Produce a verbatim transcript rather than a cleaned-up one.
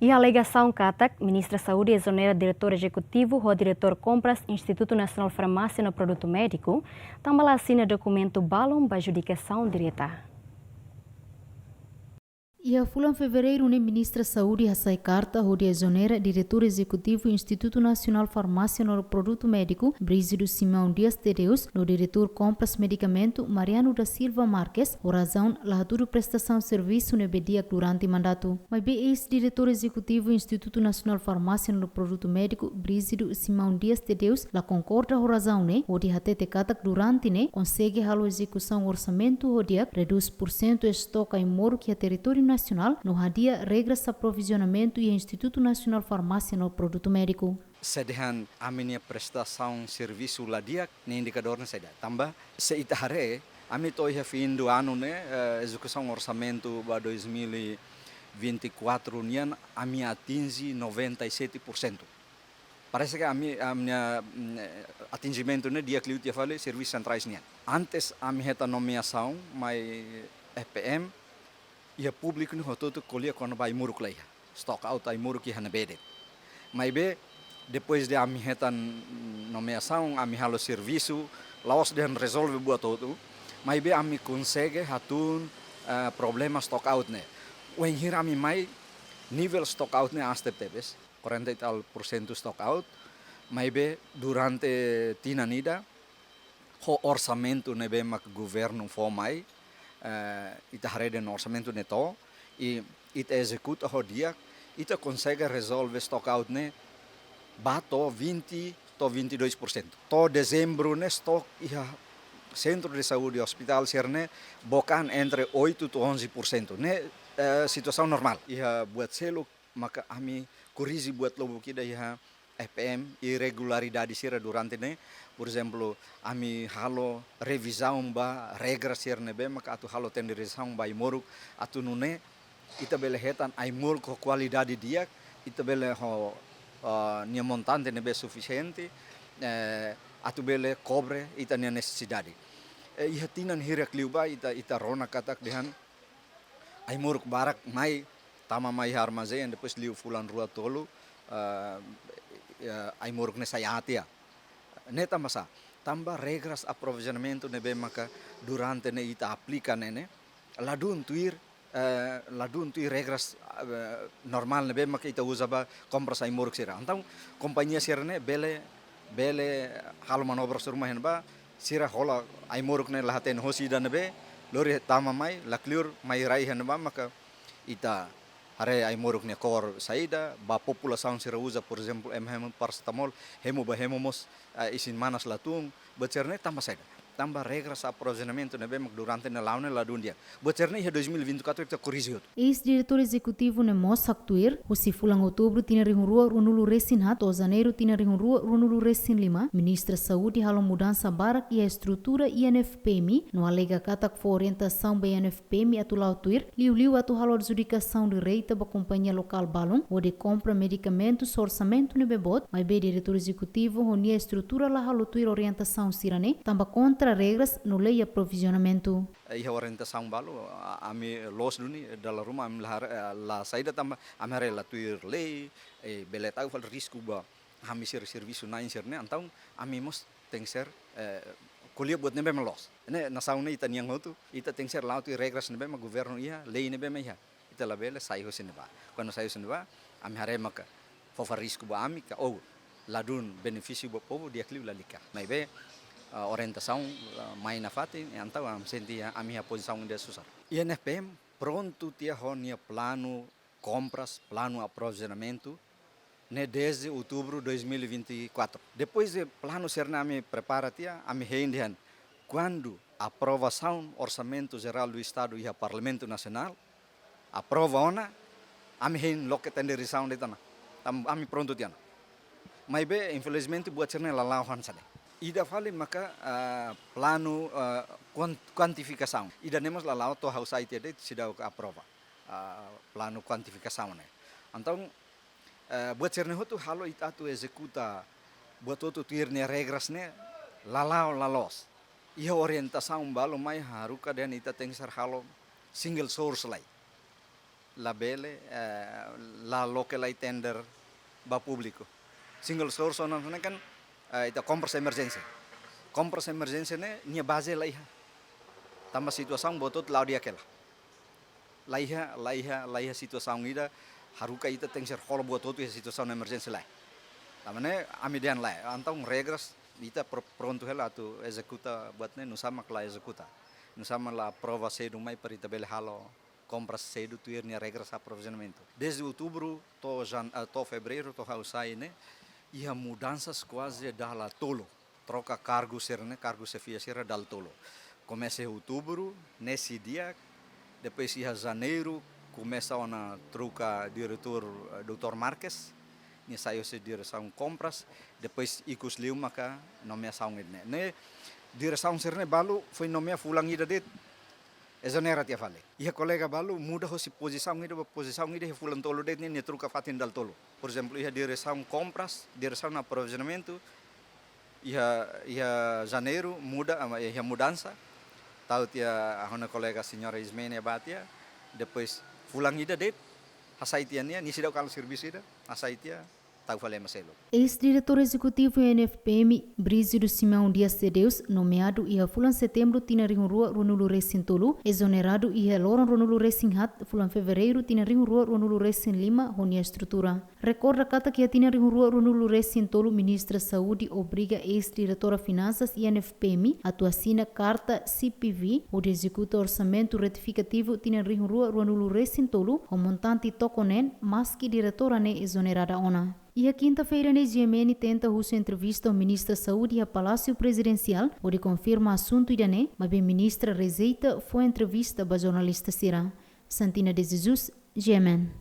Iha alegasaun katak Ministra Saúde ezonera Diretór Ezekutivu ho Diretór Kompras Institutu Nasionál Farmásia no Produtu Médiku, tanba la asina dokumentu balun ba adjudikasaun direta. Iha fulan Fevereiru ne'e Ministra Saúde hasai karta hodi ezonera Diretór Ezekutivu Institutu Nasionál Farmásia no Produtu Médiku, Brígido Simão Dias de Deus, no Diretór Kompras Medikamentu, Mariano da Silva Marques, ho razaun la hatudu prestasaun servisu ne'ebé di'ak durante mandatu. Maibé eis-Diretór Ezekutivu Institutu Nasionál Farmásia no Produtu Médiku, Brígido Simão Dias de Deus, la konkorda ho razaun ne'e, hodi hatete katak durante ne'e konsege halo ezekusaun orsamentu ho di'ak, redús pursentu estoka ai-moruk iha territóriu nasionál, no hadi'a regras aprovizionamentu iha Institutu Nasionál Farmásia no Produtu Médiku. Se dehan ami-nia prestasaun servisu la di'ak, ne'e indikadór ne'e saida. Tanba, se ita haree, ami to'o iha fim do ano ne'e, eh, ezekusaun orsamentu ba dois mil e vinte e quatro nian, ami atinje noventa e sete por cento. Parese ke ami, ami-nia, mm, eh, atinjimentu ne'e di'ak liu tiha fali servisu sentrais nian. Antes ami hetan nomeasaun mai F P M, iha públiku ne'e hotu-hotu ko'alia kona-ba ai-moruk la iha. Stock out ai-moruk iha ne'ebé de'it. Maibé, depois de ami hetan nomeasaun, ami halo servisu, la'ós dehan rezolve buat hotu. Maibé ami konsege hatún, eh, problema stock out ne'e. Wainhira ami mai, nivel stock out ne'e aas tebetebes, quarenta e tal por cento stock out. Maibé, durante tinan ida, ho orsamentu ne'ebé mak governu fó mai, eh, ita haree dehan orsamentu ne'e to'o, i ita ezekuta ho di'ak, ita konsege rezolve stock out ne'e ba to'o vinte to'o vinte e dois por cento. To'o dezembru ne'e stock iha sentru de saúde, ospitál sira-ne'e book aan entre oito to'o onze por cento. Ne'e, eh, situasaun normál. Iha buat seluk maka ami korrije buat lubuk ida iha F P M, irregularidade sira durante ne'e. Por ezemplu, ami halo revizaun ba regra sira ne'ebé maka atu halo tenderizasaun ba ai-moruk, atu nune'e ita bele hetan ai-moruk ho kualidade di'ak, ita bele ho, ah, nia montante ne'ebé sufisiente, eh, atu bele kobre ita-nia nesesidade. Eh, iha tinan hirak liubá ita, ita rona katak dehan ai-moruk barak mai, tama mai iha armazén, depois liu fulan rua tolu, eh, eh, ai-moruk ne'e sai aat tiha. Ne'e tanba sá? Tanba regras aprovizionamentu ne'ebé maka durante ne'e ita aplika ne'e, ne'e, ladún tuir, eh, ladún tuir regras, eh, normál ne'ebé maka ita uza ba kompras ai-moruk sira. Entaun, kompañia sira-ne'e bele, bele halo manobra sira-ne'ebá, sira hola ai-moruk ne'e la hatene hosi ida ne'ebé, lori tama mai, la kleur, mai rai iha ne'ebá maka ita haree ai-moruk nia kór saida, ba populasaun sira uza, por ezemplu, ema hemu parasetamol, hemu ba hemu mós, ah, isin manas la tun, buat sira-ne'e tanba saida? Tanba regras aprovizionamentu ne'ebé mak durante ne'e la'o ne'e ladún di'ak. Buat sira-ne'e iha dois mil e vinte e quatro ita korrije hotu. Eis-Diretór Ezekutivu ne'e mós haktuir, husi fulan Outubru tinan rihun rua ruanulu resin haat to'o Janeiru tinan rihun rua ruanulu resin lima, Ministra Saúde halo mudansa barak iha estrutura I N F P M, no alega katak fó orientasaun ba I N F P M atu la'o tuir, liuliu atu halo adjudikasaun direta ba kompañia lokál balun, hodi kompra medikamentus ho orsamentu ne'ebé boot, maibé Diretór Ezekutivu ho nia estrutura la halo tuir orientasaun sira-ne'e, tanba kontra regras no lei aprovizionamentu. Iha orientasaun balu, a-, ami loos duni, dala ruma ami la haree, eh, la saida tanba, ami haree la tuir lei, eh, bele tau fali risku ba ami sira servisu na'in sira-ne'e, entaun ami mós tenke ser, eh, ko'alia buat ne'ebé mak loos. Ne'e nasaun ne'e ita-nian hotu, ita tenke ser la'o tuir regras ne'ebé mak governu iha, lei ne'ebé mak iha. Ita labele sai husi ne'ebá. Kuandu sai husi ne'ebá, ami haree maka fó fali risku ba ami ka, ou ladún benefísiu ba povu, di'ak liu lalika. Maibé, ah, orientasaun, ah, mai nafatin, entaun ami sente ami iha pozisaun ida susar. I N F P M prontu tiha ho nia planu kompras, planu aprovizionamentu, ne'e dezde Outubru dois mil e vinte e quatro. Depois de planu sira-ne'e ami prepara tiha, ami hein dehan, kuandu aprovasaun Orsamentu Jerál do Estadu iha Parlamentu Nasionál, aprova ona, ami hein loke tenderizasaun de'it ona. Tanba ami prontu tiha ona. Maibé, infelizmente, buat sira-ne'e la la'o hanesan ne'e. Ida fali maka, ah, planu, ah, kuan-, kuantifikasaun. Ida-ne'e mós la la'o to'o ha'u sai tiha de'it seidauk aprova, ah, planu kuantifikasaun ne'e. Entaun, eh, buat sira-ne'e hotu halo ita atu ezekuta buat hotu tuir nia regras ne'e la la'o, la loos. Iha orientasaun balu mai haruka dehan ita tenke ser halo single source lai. Labele, eh, la loke lai tender ba públiku. Single source ona ne'e kan, eh, ita kompras emerjénsia. Kompras emerjénsia ne'e nia baze laiha. Tanba situasaun buat hotu la'o di'ak hela. Laiha, laiha, laiha situasaun ida haruka ita tenke ser hola buat hotu iha situasaun emerjénsia lae. Tanba ne'e ami dehan lae, entaun regras ita pro-, prontu hela atu ezekuta buat ne'e, nusá mak la ezekuta. Nusá mak la aprova sedu mai para ita bele halo kompras sedu tuir nia regras aprovizionamentu. Dezde outubru to'o jan-, eh, to'o fevereiru, to'o ha'u sai ne'e, iha mudansas kuaze dala tolu. Troka kargu sira ne'e, kargu xefia sira dala tolu. Komesa outubru, ne'e sei di'ak, depois iha janeiru, komesa ona troka diretór, eh, doutór Marques, nia sai husi diresaun kompras, depois ikus liu maka nomeasaun ida-ne'e. Ne'e diresaun sira ne'e balu foin nomea fulan ida de'it, ezonera tiha fali. Iha kolega balu muda husi pozisaun ida ba pozisaun ida iha fulan tolu de'it ne'e, nia troka fatin dala tolu. Porezemplu, iha diresaun kompras, diresaun aprovizionamentu, iha, iha janeiru muda, ama, iha mudansa, tau tiha ha'u-nia kolega señora Ismenia ba tiha, depois fulan ida de'it, hasai tiha nia, nia seidauk halo servisu ida, hasai tiha, tau fali ema seluk. Eis-diretór ezekutivu I N F P M, Brígido Simão Dias de Deus, nomeadu iha fulan setembru tinan rihun rua ruanulu resin tolu, ezoneradu iha loron ruanulu resin haat fulan fevereiru tinan rihun rua ruanulu resin lima, ho nia estrutura. Rekorda katak iha tinan rihun rua ruanulu resin tolu, Ministra Saúde obriga eis-diretora Finansas I N F P M atu asina karta C P V hodi ezekuta orsamentu retifikativu tinan rihun rua ruanulu resin tolu, ho montante toko neen, maski diretora ne'e ezonerada ona. Iha kinta-feira ne'e, G M N tenta husu entrevista ho Ministra Saúde iha Palásiu Prezidensiál hodi konfirma asuntu ida-ne'e, maibé Ministra rejeita fó entrevista ba jornalista sira. Santina de Jesus, G M N.